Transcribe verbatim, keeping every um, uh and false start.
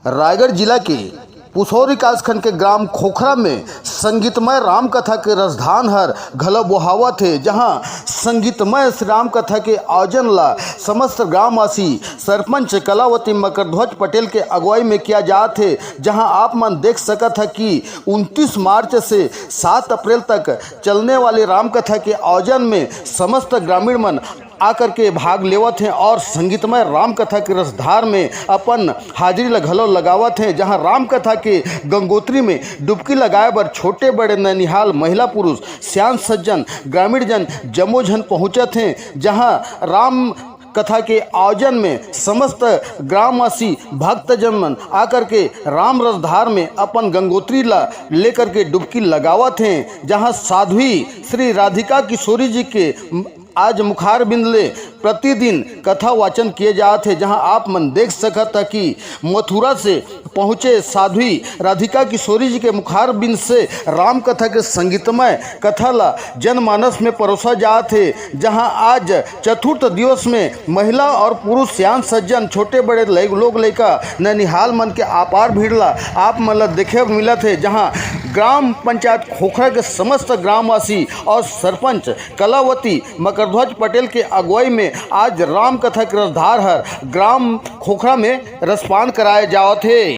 रायगढ़ जिला के पुसौर विकासखंड के ग्राम खोखरा में संगीतमय रामकथा के रसधान हर घलो बोहावत हे, जहां संगीतमय श्री रामकथा के आयोजन ला समस्त ग्रामवासी, सरपंच कलावती मकरध्वज पटेल के अगुवाई में किया जात हे, जहां आप मन देख सकत ह कि उनतीस मार्च से सात अप्रैल तक चलने वाली रामकथा के आयोजन में समस्त ग्रामीण मन आकर के भाग लेवत हें और संगीतमय रामकथा के रसधार में अपन हाजिरी ल घलो लगावत हें, जहां रामकथा के गंगोत्री में डुबकी लगाए बर छोटे बड़े, ननिहाल, महिला पुरुष, सियान सज्जन, ग्रामीण जन जम्मो झन पहुंचत हें, जहां राम कथा के आयोजन में समस्त ग्रामवासी भक्तजन मन आकर के राम रसधार में अपन गंगोत्री ला लेकर के डुबकी लगावत हें, जहां साध्वी श्री राधिका किशोरी जी के आज मुखारबिंद ले प्रतिदिन कथा वाचन किए जात हे, जहां आप मन देख सकत ह कि मथुरा से पहुंचे साध्वी राधिका किशोरी जी के मुखारबिंद से राम कथा के संगीतमय कथा ला जनमानस में परोसा जात हे, जहां आज चतुर्थ दिवस में महिला और पुरुष, सियान सज्जन, छोटे बड़े लइ-, लोग लइका, ननिहाल मन के अपार भीड़ ला आप मन ला देखे मिलत हे, जहां ग्राम पंचायत खोखरा के समस्त ग्रामवासी और सरपंच कलावती मकरध्वज पटेल के अगुवाई में आज राम कथा के रसधार हर ग्राम खोखरा में रसपान कराए जावत हे।